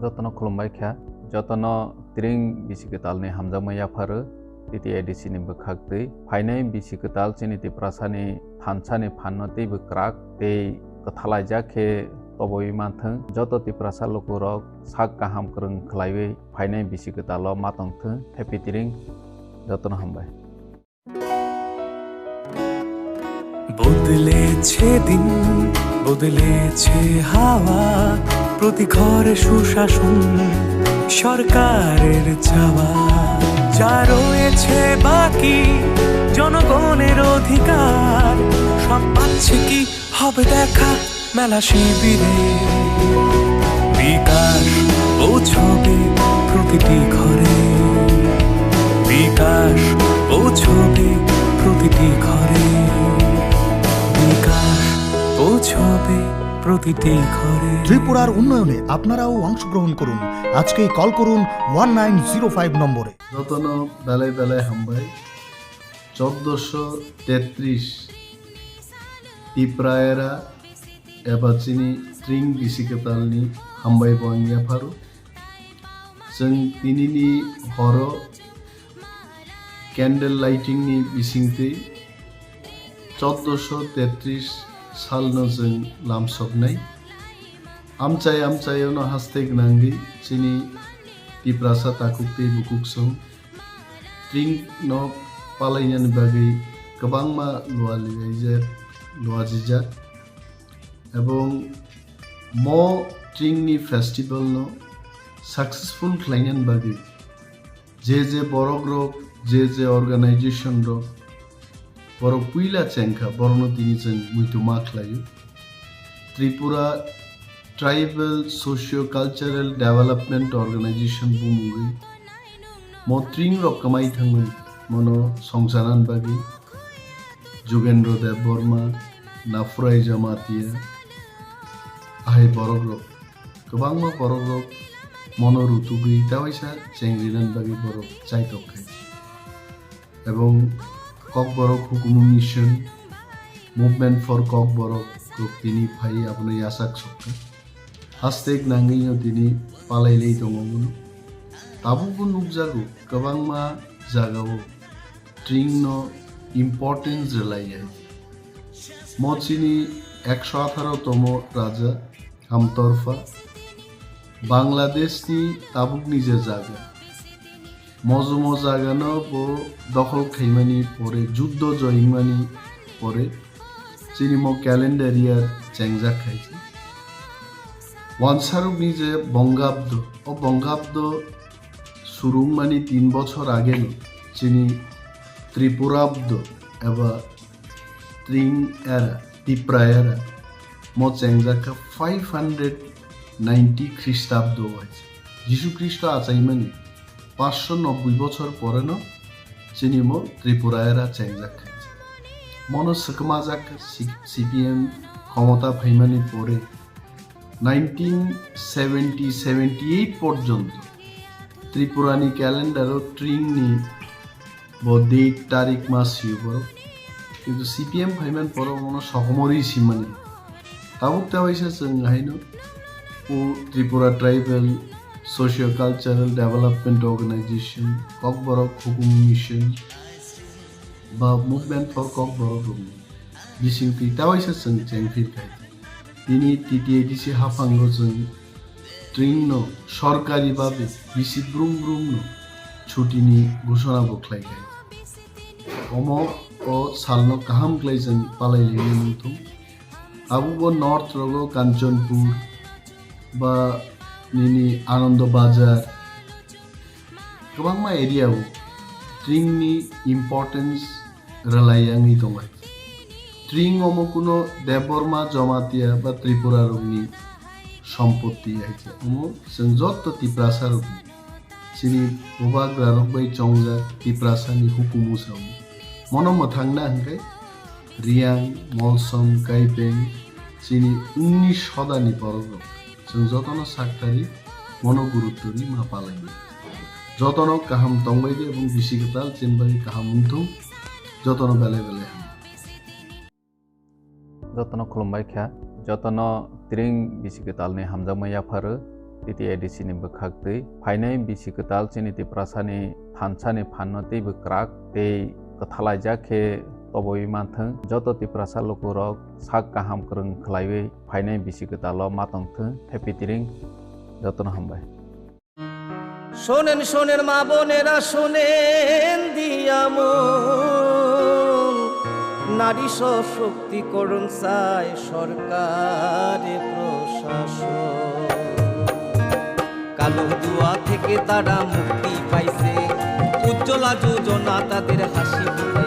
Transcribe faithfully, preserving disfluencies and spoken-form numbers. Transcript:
Jotono khulumbai kha, jotono tring bisi kwtalni hamjakma yapharo T T A D C ni bwkhak twi. Phainai bisi kwtal chini Tiprasani thansani phanno teibo kwrak tei kwthalaijak khe toboi manthwng. Joto Tiprasa lukurok sak kaham kwrwng khlaiwi phainai bisi kwtalo ma tongthwng. Happy Tring, jotono hambai. বদলেছে দিন, বদলেছে হাওয়া, প্রতি ঘরে সুশাসন সরকারের চাওয়া। যা রয়েছে বাকি জনগণের অধিকার, সব পাচ্ছে কি হবে দেখা মেলা শিবিরে। বিকাশ পৌঁছবে প্রতিটি ঘরে, বিকাশ পৌঁছবে প্রতিটি ঘরে, বিকাশ পৌঁছবে প্রতিটি ঘরে। ত্রিপুরার উন্নয়নে আপনারাও অংশগ্রহণ করুন। আজকেই কল করুন ওয়ান নাইন জিরো ফাইভ নম্বরে। Jotono belai belai hambai. চোদ্দশো তেত্রিশ Tipraera eba chini tring bisi kwtalni hambai bo ang yapharo. Chwng tinini horo candle lighting ni bisingtwi চোদ্দশো তেত্রিশ salno chwng lamsoknai. Amchai amchaiono haste gwnangwi chini Tiprasa takhuk tei bukhuk song tring no palainani bagwi kwbangma lualilaijak, luajijak, ebong mo tring ni festival no successful khlainani bagwi je je borok rok, je je organization rok, borok puila chengkha, borokno tini chwng muitu ma khlaio. Tripura Tribal Socio Cultural Development Organization bumungwi mo tring rok kwmai thangmani, mono songchanan bagwi Jugendra Debbarma, Naphurai Jamatia, ahai borok rok, kwbangma borok rok mono rutugwi tawaisa chengrinan bagwi borok chaitok khai. Ebong Kokborok Hukumu Mission, Movement for Kokborok rok tini phai abono yachak sokha. Haste nangwino tini palailai tongo bono. Tabukbo nukjago kwbangma jagao tring no importance rwlaiya. Mo chini ekso atharo tomo raja Hamtorpha, Bangladesh ni tabuk ni je jaga. Mojomo jaga no bo dokhol khaimani pore, juddo joyingmani pore, chini mo calendar year chengjak khai se. Wansarok ni je Bongabdo, o Bongabdo surungmani tin bochor age no chini Tripurabdo eba Tring era, Tipra era, mo chengjak kha five hundred ninety Khristabdo hai. Jisu Khristo achaimani paanch sho nobboi bochor pore no chini mo Tripura era chengjak kha. Mono swkmajak kha C-, C P M khomota phaimani pore nineteen seventy, seventy eight porjonto Tripura ni calendar o Tring ni bo date tarik ma sio borok. Kintu C P M phaiman poro mono sokomorwi simani. Tabuk tawaisa chwng haino o Tripura Tribal Socio Cultural Development Organization, Kokborok Hukumu Mission, ba Movement for Kokborok rokni bisingtwi tawaisa chwng chengphir khai. Tini T T A D C haphango chwng Tring no sorkari babe bisi brum brum no chuti ni ghoshona bo khlai khai. Omo o salno kaham khlai chwng palai laina nangthung. Abo bo North rogo Kanchanpur ba nini Anando Bazar kwbangma area o Tring ni importance rwlai wngwi tongo. Tring omo kuno Debbarma, Jamatia ba Tripura rokni sompotti hai se. Omo chwng joto Tiprasa rokni, chini bubagra rok bai chongjak Tiprasa ni hukumu sao. Mono mwthangna hwnkhe Riang, Molsom, Kaipeng, chini unnish sodani borok rok. Chwng jotono sak tari, mono gurutto ri ma palaini. Jotono kaham tongbai di ebong bisi kwtal chini bagwi kaham wngthung. Jotono belai belai ham. Jotono khulumbai kha, jotono Tring bisi kwtalni hamjakma yapharo T T A D C ni bwkhak twi phainai bisi kwtal chini Tiprasani thansani phanno teibo kwrak tei kwthalaijak khe tobowi manthwng. Joto Tiprasa lukurok sak kaham kwrwng khlaiwi phainai bisi kwtalo ma tongthwng. Happy Tiring, jotono hambai. শোনেন, শোনেন মা বোনেরা, শোনেন দিয়া মন। নারী সশক্তিকরণ চায় সরকারে প্রশাসন। কালো ধোঁয়া থেকে তারা মুক্তি পাইছে। উজ্জ্বলা যোজনা তাদের হাসি মুখ